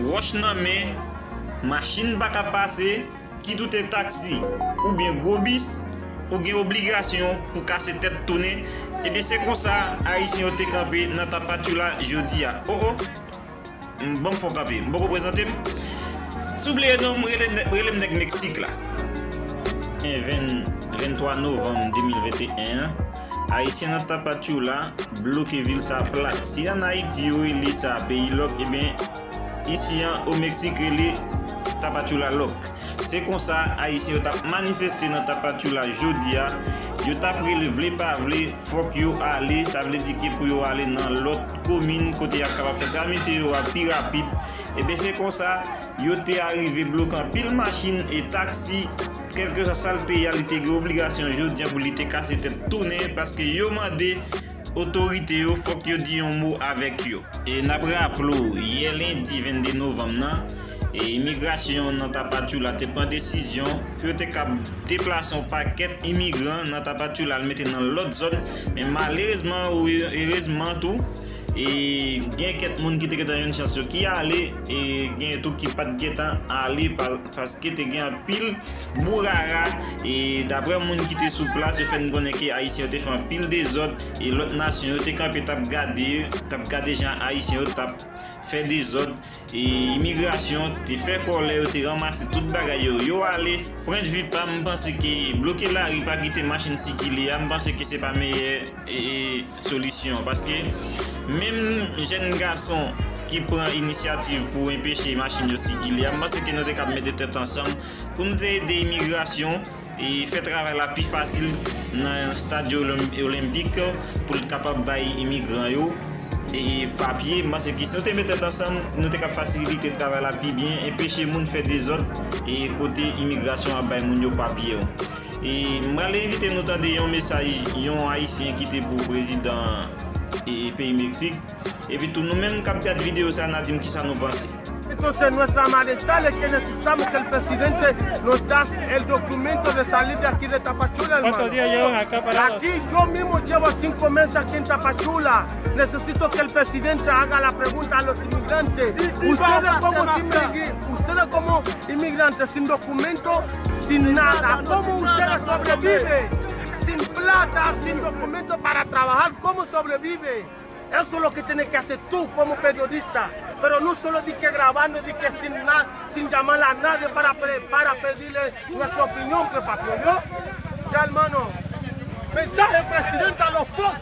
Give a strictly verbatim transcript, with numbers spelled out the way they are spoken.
wòch nan men, machin pa ka pase, kit ou te taksi oubyen gwo bis, ou gen obligasyon pou kase tèt tounen. Ebyen, se konsa Ayisyen yo te kanpe nan Tapachula jodi a. O, o! M, ban m fè w kanpe. M poko prezante m. Si w bliye non m, rele, rele m nèg Meksik la. Ven, venntwa novanm de mil venteyen an, Ayisyen nan Tapachula bloke vil sa plat. Si ann Ayiti yo rele sa peyi lòk, ebyen, isi an, o Meksik, rele Tapachula lòk. Se konsa, Ayisyen yo t ap manifeste nan Tapachula jodi a. Yo t ap rele, vle pa vle, fòk yo ale, sa vle di ke pou yo ale nan lòt komin kote y ap kapab fè tramite yo a pi rapid. Ebyen, se konsa, yo te arive bloke anpil machin e taksi, kèlkeswa sa l te ye a, li te gen obligasyon jodi a pou li te kase tèt tounen, paske yo mande otorite yo, fòk yo di yon mo avèk yo. E n ap raple w, yè lendi vennde novanm nan, e imigrasyon nan Tapachula te pran desizyon pou yo te kab deplase yon pakèt imigran nan Tapachula al mete nan lòt zòn, men malerezman ou erezman tou, e gen kèk moun ki te gentan jwenn chans yo ki ale, e gen tou ki pa t gentan ale pa, paske te gen anpil bourara, e daprè moun ki te sou plas, yo fè n konnen ke Ayisyen yo te fè anpil dezòd, e lòt nasyon yo te kanpe t ap gade, t ap gade jan Ayisyen yo t ap fè dezòd, e imigrasyon te fè kòlè, yo te ranmase tout bagay yo, yo ale. Pwendvi pa m, m panse ke bloke lari, pa kite machin sikile a, m panse ke se pa meyè e, e solisyon. Paske menm jèn gason ki pran inisyativ pou enpeche machin yo sikile a, m panse ke nou te kab mete tèt ansanm pou nou te ede imigrasyon e fè travay la pi fasil nan estad olim-, olenpik pou l kapab bay imigran yo e papye. M panse ke si nou te met tèt ansanm, nou te kab fasilite travay la pi byen, enpeche moun fè dezòd e kote imigrasyon ap bay moun yo papye yo. E m pral envite nou tande yon mesaj yon Ayisyen ki te pou prezidan e peyi Meksik. Epi tou nou menm k ap gad videyo sa, n a di m kisa nou panse. Entonces, nuestra malestar es que necesitamos que el presidente nos da el documento de salir de aquí de Tapachula, hermano. ¿Cuántos días llevan acá parados? Aquí yo mismo llevo cinco meses aquí en Tapachula. Necesito que el presidente haga la pregunta a los inmigrantes. Ustedes como sin, ustedes como inmigrantes sin documento, sin nada, ¿cómo ustedes sobreviven? Sin plata, sin documento para trabajar, ¿cómo sobrevive? Eso es lo que tiene que hacer tú como periodista. Pero no solo di que grabando, di que sin nada, sin llamar a nadie para, pre- para pedirle nuestra opinión, pues, papi, yo. Ya, hermano. Mensaje, presidente, a los fo-